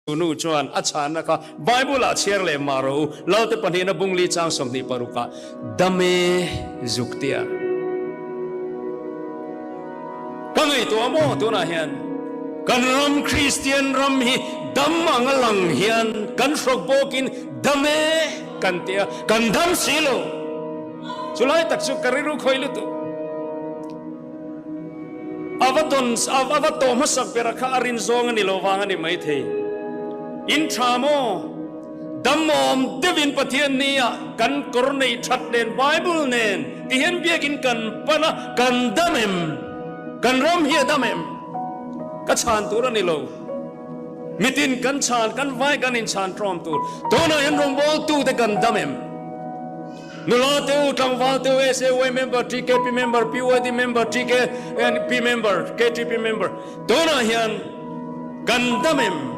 Nu chuan a chhanna kha Bible-ah chhiar leh mah rawh u, Lalte pahnihna bungli chang 26 ah, Dame zuk tia ka ngaihtuah maw tunah hian kan ram Kristian ram hi dam anga lang hian kan hrawk bawkin dame kan tia kan dam si lo. Chulai tak chu ka rilru khawih lutuk. A va tawn, a va tawh hmasak bera kha a rin zawng a ni lo vang a ni maithei. In tha maw? Damawm deuhin Pathian nia kan kawr neih that nen Bible nen ti hian biakin kan pan a, kan dam em? Kan ram hi a dam em? Ka chhan tur a ni lo. Mitin kan chhan, kan vai kan inchhan tlawm tur. Tunah hian rawngbawltute kan dam em? Nula te u, tlangval te u, SAY member, TKP member, PYD member, TKNP member, KTP member, tunah hian kan dam em?